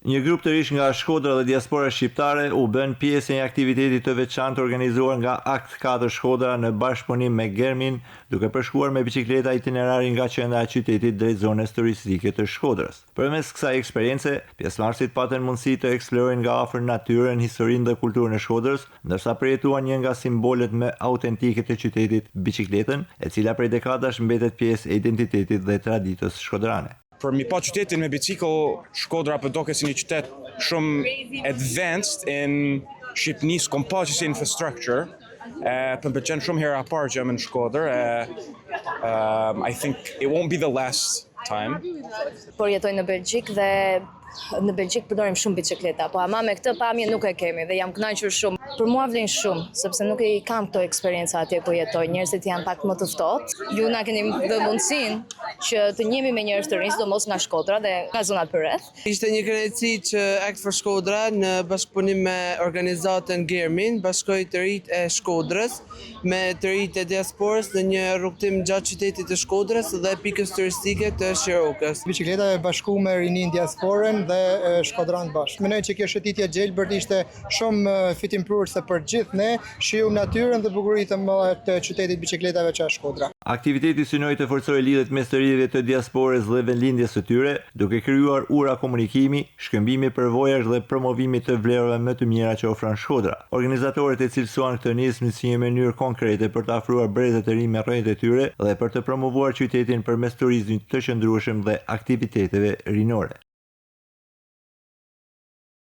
Një grup të rinjsh nga Shkodra dhe diaspora shqiptare u bënë pjesë e një aktiviteti të veçantë organizuar nga Akt 4 Shkodra në bashkëpunim me Germin, duke përshkuar me biçikleta itinerarin nga qendra e qytetit drejt zonës turistike të Shkodrës. Përmes kësaj eksperience, pjesëmarrësit patën mundësi të eksplorojnë nga afër natyrën, historinë dhe kulturën e Shkodrës, ndërsa përjetuan një nga simbolet më autentike të qytetit, biçikletën, e cila prej dekadash mbetet pjesë e identitetit dhe traditës shkodrane. Për mi pa qytetin me bicikl, Shkodra po doket si një qytet shumë advanced in Shqipni, s'kom pa që si infrastructure. E, për më pëlqen shumë hera e parë që jam në Shkodër. E, I think it won't be the last time. Por jetoj në Belgjik dhe në Belgjik përdorim shumë bicikleta, po ama me këtë pamje nuk e kemi dhe jam kënaqur shumë. Për mua vlen shumë, sepse nuk i kam këto eksperienca atje ku jetoj. Njerëzit janë pak më të ftohtë. Ju na keni dhënë mundësinë që të njihemi me njerëz të rinj, sidomos nga Shkodra dhe nga zonat përreth. Ishte një kënaqësi që Act for Shkodra në bashkëpunim me organizatën Germin bashkoi të rinjtë e Shkodrës me të rinjtë e diasporës në një rrugëtim gjatë qytetit të Shkodrës dhe pikës turistike të Shirokës. Bicikletave bashku me rinin diasporën dhe shkodran bashkë. Mendoj që kjo shëtitje e gjelbërt ishte shumë fitimprurëse për gjithë ne, shijuam natyrën dhe bukuritë e mëdha të qytetit bicikletave që është Shkodra. Aktiviteti synoi të forcojë lidhjet mes të rinjve të diasporës dhe vendlindjes së tyre, duke krijuar ura komunikimi, shkëmbimi përvojash dhe promovimi të vlerave më të mira që ofron Shkodra. Organizatorët e cilësuan këtë nismë si një mënyrë konkrete për të afruar brezat e rinj me rrënjët e tyre dhe për të promovuar qytetin përmes turizmit të qëndrueshëm dhe aktiviteteve rinore.